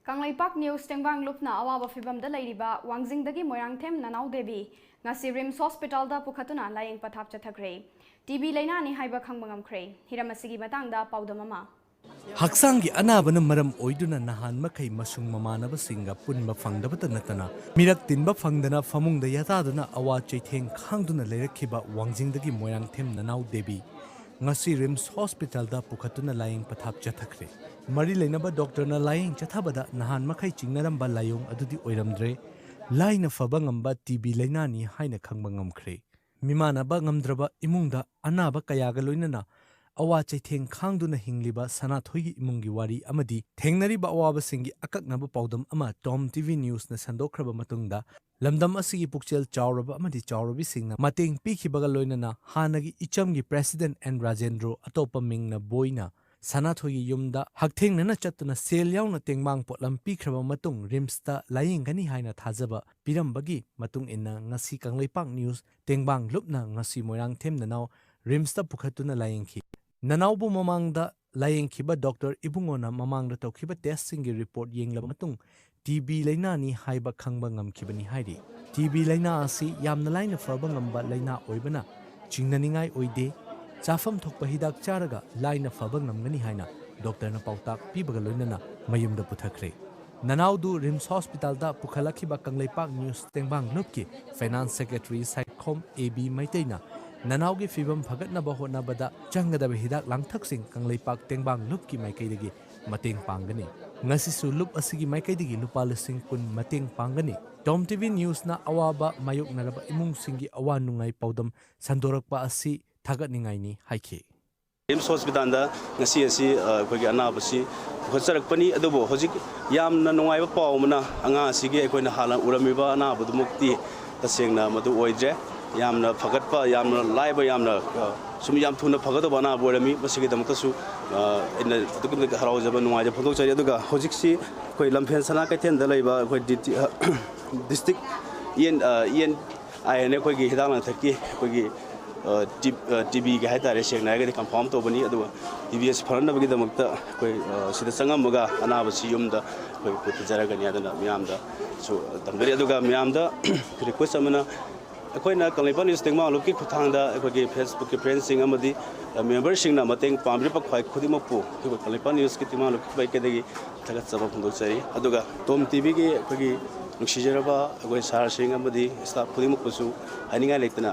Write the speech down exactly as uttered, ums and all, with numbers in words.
Kangleipak news ꯇꯦꯡꯕꯥꯡ ꯂꯨꯞꯅ ꯑꯋꯥꯕ ꯐꯤꯚꯝꯗ ꯂꯩꯔꯤꯕ ꯋꯥꯡꯖꯤꯡꯗꯒꯤ ꯃꯣꯏꯔꯥꯡꯊꯦꯝ ꯅꯅꯥꯎ ꯗꯦꯕꯤ ꯉꯁꯤ ꯔꯤꯝꯁ ꯍꯣꯁꯄꯤꯇꯥꯜꯗ ꯄꯨꯈꯠꯇꯨꯅ ꯂꯥꯌꯦꯡ ꯄꯊꯥꯞ ꯆꯠꯊꯈ꯭ꯔꯦ꯫ ꯇꯤ ꯕꯤ ꯂꯥꯏꯅꯥꯅꯤ ꯍꯥꯏꯕ ꯈꯪꯕ ꯉꯝꯈ꯭ꯔꯦ꯫ ꯍꯤꯔꯝ ꯑꯁꯤꯒꯤ ꯃꯇꯥꯡꯗ ꯄꯥꯎꯗꯝ ꯑꯃ꯫ ꯍꯛꯆꯥꯡꯒꯤ ꯑꯅꯥꯕꯅ ꯃꯔꯝ ꯑꯣꯏꯗꯨꯅ ꯅꯍꯥꯟ ꯃꯈꯩ ꯃꯁꯨꯡ ꯃꯃꯥꯟꯅꯕꯁꯤꯡꯒ ꯄꯨꯟꯕ ꯐꯪꯗꯕꯇ ꯅꯠꯇꯅ, ꯃꯤꯔꯛ ꯇꯤꯟꯕ ꯐꯪꯗꯅ ꯐꯃꯨꯡꯗ ꯌꯥꯇꯥꯗꯨꯅ ꯑꯋꯥ ꯆꯩꯊꯦꯡ ꯈꯥꯡꯗꯨꯅ ꯂꯩꯔꯛꯈꯤꯕ ꯋꯥꯡꯖꯤꯡꯗꯒꯤ ꯃꯣꯏꯔꯥꯡꯊꯦꯝ ꯅꯅꯥꯎ ꯗꯦꯕꯤ ꯉꯁꯤ ꯔꯤꯝꯁ ꯍꯣꯁꯄꯤꯇꯥꯜꯗ ꯄꯨꯈꯠꯇꯨꯅ ꯂꯥꯌꯦꯡ ꯄꯊꯥꯞ ꯆꯠꯊꯈ꯭ꯔꯦ꯫ ꯃꯔꯤ ꯂꯩꯅꯕ ꯗꯣꯛꯇꯔꯅ ꯂꯥꯌꯦꯡ ꯆꯠꯊꯕꯗ ꯅꯍꯥꯟ ꯃꯈꯩ ꯆꯤꯡꯅꯔꯝꯕ ꯂꯥꯏꯑꯣꯡ ꯑꯗꯨꯗꯤ ꯑꯣꯏꯔꯝꯗ꯭ꯔꯦ꯫ ꯂꯥꯏꯅ ꯐꯕ ꯉꯝꯕ ꯇꯤ ꯕꯤ ꯂꯥꯏꯅꯥꯅꯤ ꯍꯥꯏꯅ ꯈꯪꯕ ꯉꯝꯈ꯭ꯔꯦ꯫ ꯃꯤꯃꯥꯟꯅꯕ ꯉꯝꯗ꯭ꯔꯕ ꯏꯃꯨꯡꯗ ꯑꯅꯥꯕ ꯀꯌꯥꯒ ꯂꯣꯏꯅꯅ ꯑꯋꯥ ꯆꯩꯊꯦꯡ ꯈꯥꯡꯗꯨꯅ ꯍꯤꯡꯂꯤꯕ ꯁꯅꯥꯊꯣꯏꯒꯤ ꯏꯃꯨꯡꯒꯤ ꯋꯥꯔꯤ ꯑꯃꯗꯤ ꯊꯦꯡꯅꯔꯤꯕ ꯑꯋꯥꯕꯁꯤꯡꯒꯤ ꯑꯀꯛꯅꯕ ꯄꯥꯎꯗꯝ ꯑꯃ ꯇꯣꯝ ꯇꯤ ꯚꯤ ꯅ꯭ꯌꯨꯁꯅ ꯁꯟꯗꯣꯛꯈ꯭ꯔꯕ ꯃꯇꯨꯡꯗ, ꯂꯝꯗꯝ ꯑꯁꯤꯒꯤ ꯄꯨꯛꯆꯦꯜ ꯆꯥꯎꯔꯕ ꯑꯃꯗꯤ ꯆꯥꯎꯔꯕꯤꯁꯤꯡꯅ ꯃꯇꯦꯡ ꯄꯤꯈꯤꯕꯒ ꯂꯣꯏꯅꯅ ꯍꯥꯟꯅꯒꯤ ꯏꯆꯝꯒꯤ ꯄ꯭ꯔꯦꯁꯤꯗꯦꯟꯠ ꯑꯦꯟ ꯔꯥꯖꯦꯟꯗ꯭ꯔꯣ, ꯑꯇꯣꯞꯄ ꯃꯤꯡꯅ ꯕꯣꯏꯅ, ꯁꯅꯥꯊꯣꯏꯒꯤ ꯌꯨꯝꯗ ꯍꯛꯊꯦꯡꯅꯅ ꯆꯠꯇꯨꯅ ꯁꯦꯜ ꯌꯥꯎꯅ ꯇꯦꯡꯕꯥꯡ ꯄꯣꯠꯂꯝ ꯄꯤꯈ꯭ꯔꯕ ꯃꯇꯨꯡ ꯔꯤꯝꯁꯇ ꯂꯥꯌꯦꯡꯒꯅꯤ ꯍꯥꯏꯅ ꯊꯥꯖꯕ ꯄꯤꯔꯝꯕꯒꯤ ꯃꯇꯨꯡ ꯏꯟꯅ ꯉꯁꯤ ꯀꯪꯂꯩꯄꯥꯛ ꯅ꯭ꯌꯨꯁ ꯇꯦꯡꯕꯥꯡ ꯂꯨꯞꯅ ꯉꯁꯤ ꯃꯣꯏꯔꯥꯡꯊꯦꯝ ꯅꯅꯥꯎ ꯔꯤꯝꯁꯇ ꯄꯨꯈꯠꯇꯨꯅ ꯂꯥꯌꯦꯡꯈꯤ꯫ ꯅꯅꯥꯎꯕꯨ ꯃꯃꯥꯡꯗ ꯂꯥꯌꯦꯡꯈꯤꯕ ꯗꯣꯛꯇꯔ ꯏꯕꯨꯡꯉꯣꯅ ꯃꯃꯥꯡꯗ ꯇꯧꯈꯤꯕ ꯇꯦꯁꯁꯤꯡꯒꯤ ꯔꯤꯄꯣꯔꯠ ꯌꯦꯡꯂꯕ ꯃꯇꯨꯡ ꯇꯤ ꯕꯤ ꯂꯥꯏꯅꯥꯅꯤ ꯍꯥꯏꯕ ꯈꯪꯕ ꯉꯝꯈꯤꯕꯅꯤ ꯍꯥꯏꯔꯤ꯫ ꯇꯤ ꯕꯤ ꯂꯥꯏꯅꯥ ꯑꯁꯤ ꯌꯥꯝꯅ ꯂꯥꯏꯅ ꯐꯕ ꯉꯝꯕ ꯂꯥꯏꯅꯥ ꯑꯣꯏꯕꯅ ꯆꯤꯡꯅꯅꯤꯡꯉꯥꯏ ꯑꯣꯏꯗꯦ꯫ ꯆꯥꯐꯝ ꯊꯣꯛꯄ ꯍꯤꯗꯥꯛ ꯆꯥꯔꯒ ꯂꯥꯏꯅ ꯐꯕ ꯉꯝꯒꯅꯤ ꯍꯥꯏꯅ ꯗꯣꯛꯇꯔꯅ ꯄꯥꯎꯇꯥꯛ ꯄꯤꯕꯒ ꯂꯣꯏꯅꯅ ꯃꯌꯨꯝꯗ ꯄꯨꯊꯈ꯭ꯔꯦ꯫ ꯅꯅꯥꯎꯗꯨ ꯔꯤꯝꯁ ꯍꯣꯁꯄꯤꯇꯥꯜꯗ ꯄꯨꯈꯠꯂꯛꯈꯤꯕ ꯀꯪꯂꯩꯄꯥꯛ ꯅ꯭ꯌꯨꯁ ꯇꯦꯡꯕꯥꯡ ꯂꯨꯞꯀꯤ finance secretary Saikhom A B ꯃꯩꯇꯩꯅ ꯅꯅꯥꯎꯒꯤ ꯐꯤꯕꯝ ꯐꯒꯠꯅꯕ ꯍꯣꯠꯅꯕꯗ ꯆꯪꯒꯗꯕ ꯍꯤꯗꯥꯛ ꯂꯥꯡꯊꯛꯁꯤꯡ ꯀꯪꯂꯩꯄꯥꯛ ꯇꯦꯡꯕꯥꯡ ꯂꯨꯞꯀꯤ ꯃꯥꯏꯀꯩꯗꯒꯤ ꯃꯇꯦꯡ ꯄꯥꯡꯒꯅꯤ꯫ ꯉꯁꯤꯁꯨ ꯂꯨꯞ ꯑꯁꯤꯒꯤ ꯃꯥꯏꯀꯩꯗꯒꯤ ꯂꯨꯄꯥ ꯂꯤꯁꯤꯡ ꯀꯨꯟ ꯃꯇꯦꯡ ꯄꯥꯡꯒꯅꯤ꯫ ꯇꯣꯝ ꯇꯤ ꯚꯤ ꯅ꯭ꯌꯨꯁꯅ ꯑꯋꯥꯕ ꯃꯥꯌꯣꯛꯅꯔꯕ ꯏꯃꯨꯡꯁꯤꯡꯒꯤ ꯑꯋꯥ ꯅꯨꯡꯉꯥꯏ ꯄꯥꯎꯗꯝ ꯁꯟꯗꯣꯔꯛꯄ ꯑꯁꯤ ꯊꯥꯒꯠꯅꯤꯡꯉꯥꯏꯅꯤ ꯍꯥꯏꯈꯤ꯫ ꯔꯤꯝꯁ ꯍꯣꯁꯄꯤꯇꯥꯜꯗ ꯉꯁꯤ ꯑꯁꯤ, ꯑ, ꯑꯩꯈꯣꯏꯒꯤ ꯑꯅꯥꯕꯁꯤ ꯄꯨꯈꯠꯆꯔꯛꯄꯅꯤ꯫ ꯑꯗꯨꯕꯨ ꯍꯧꯖꯤꯛ ꯌꯥꯝꯅ ꯅꯨꯡꯉꯥꯏꯕ ꯄꯥꯎ ꯑꯃꯅ, ꯑꯉꯥꯡ ꯑꯁꯤꯒꯤ ꯑꯩꯈꯣꯏꯅ ꯍꯥꯟꯅ ꯎꯔꯝꯃꯤꯕ ꯑꯅꯥꯕꯗꯨꯃꯛꯇꯤ ꯇꯁꯦꯡꯅ ꯃꯗꯨ ꯑꯣꯏꯗ꯭ꯔꯦ꯫ ꯌꯥꯝꯅ ꯐꯒꯠꯄ, ꯌꯥꯝꯅ ꯂꯥꯏꯕ, ꯌꯥꯝꯅ, ꯑ, ꯁꯨꯝ ꯌꯥꯝ ꯊꯨꯅ ꯐꯒꯗꯧꯕ ꯑꯅꯥꯕ ꯑꯣꯏꯔꯝꯃꯤ꯫ ꯃꯁꯤꯒꯤꯗꯃꯛꯇꯁꯨ, ꯑ, ꯑꯩꯅ ꯑꯗꯨꯛꯀꯤ ꯃꯇꯤꯛ ꯍꯔꯥꯎꯖꯕ, ꯅꯨꯡꯉꯥꯏꯖꯕ ꯐꯣꯡꯗꯣꯛꯆꯔꯤ꯫ ꯑꯗꯨꯒ ꯍꯧꯖꯤꯛꯁꯤ ꯑꯩꯈꯣꯏ ꯂꯝꯐꯦꯜ ꯁꯅꯥ ꯀꯩꯊꯦꯜꯗ ꯂꯩꯕ ꯑꯩꯈꯣꯏ ꯗꯤ ꯇꯤ, ꯑ, ꯗꯤꯁꯇ꯭ꯔꯤꯛ ꯏ ꯑꯦꯟ, ꯑ, ꯏ ꯑꯦꯟ ꯑꯥꯏ ꯍꯥꯏꯅ ꯑꯩꯈꯣꯏꯒꯤ ꯍꯤꯗꯥꯛ ꯂꯥꯡꯊꯛꯀꯤ ꯑꯩꯈꯣꯏꯒꯤ ꯇꯤ ꯕꯤꯒꯤ ꯍꯥꯏ ꯇꯥꯔꯦ, ꯁꯦꯡꯅ ꯍꯥꯏꯔꯒꯗꯤ ꯀꯟꯐꯥꯔꯝ ꯇꯧꯕꯅꯤ꯫ ꯑꯗꯨꯒ ꯇꯤ ꯕꯤ ꯑꯁꯤ ꯐꯅꯅꯕꯒꯤꯗꯃꯛꯇ ꯑꯩꯈꯣꯏ ꯁꯤꯗ ꯆꯪꯉꯝꯃꯒ ꯑꯅꯥꯕꯁꯤ ꯌꯨꯝꯗ ꯑꯩꯈꯣꯏ ꯄꯨꯊꯖꯔꯒꯅꯤ꯫ ꯑꯗꯨꯅ ꯃꯌꯥꯝꯗꯁꯨ ꯇꯝꯖꯔꯤ꯫ ꯑꯗꯨꯒ ꯃꯌꯥꯝꯗ ꯔꯤꯀ꯭ꯋꯦꯁ ꯑꯃꯅ, ꯑꯩꯈꯣꯏꯅ ꯀꯪꯂꯩꯄꯥꯛ ꯅ꯭ꯌꯨꯁ ꯇꯦꯡꯕꯥꯡ ꯂꯨꯞꯀꯤ ꯈꯨꯠꯊꯥꯡꯗ ꯑꯩꯈꯣꯏꯒꯤ ꯐꯦꯁꯕꯨꯛꯀꯤ ꯐ꯭ꯔꯦꯟꯁꯤꯡ ꯑꯃꯗꯤ ꯃꯦꯝꯕꯔꯁꯤꯡꯅ ꯃꯇꯦꯡ ꯄꯥꯡꯕꯤꯔꯤꯕ ꯈ꯭ꯋꯥꯏ ꯈꯨꯗꯤꯡꯃꯛꯄꯨ ꯑꯩꯈꯣꯏ ꯀꯪꯂꯩꯄꯥꯛ ꯅ꯭ꯌꯨꯁꯀꯤ ꯇꯦꯡꯕꯥꯡ ꯂꯨꯞꯀꯤ ꯃꯥꯏꯀꯩꯗꯒꯤ ꯊꯥꯒꯠꯆꯕ ꯐꯣꯡꯗꯣꯛꯆꯔꯤ꯫ ꯑꯗꯨꯒ ꯇꯣꯝ ꯇꯤ ꯚꯤꯒꯤ ꯑꯩꯈꯣꯏꯒꯤ ꯅꯨꯡꯁꯤꯖꯔꯕ ꯑꯩꯈꯣꯏ ꯁꯥꯔꯁꯤꯡ ꯑꯃꯗꯤ ꯁ꯭ꯇꯥꯐ ꯈꯨꯗꯤꯡꯃꯛꯄꯨꯁꯨ ꯍꯥꯏꯅꯤꯡꯉꯥꯏ ꯂꯩꯇꯅ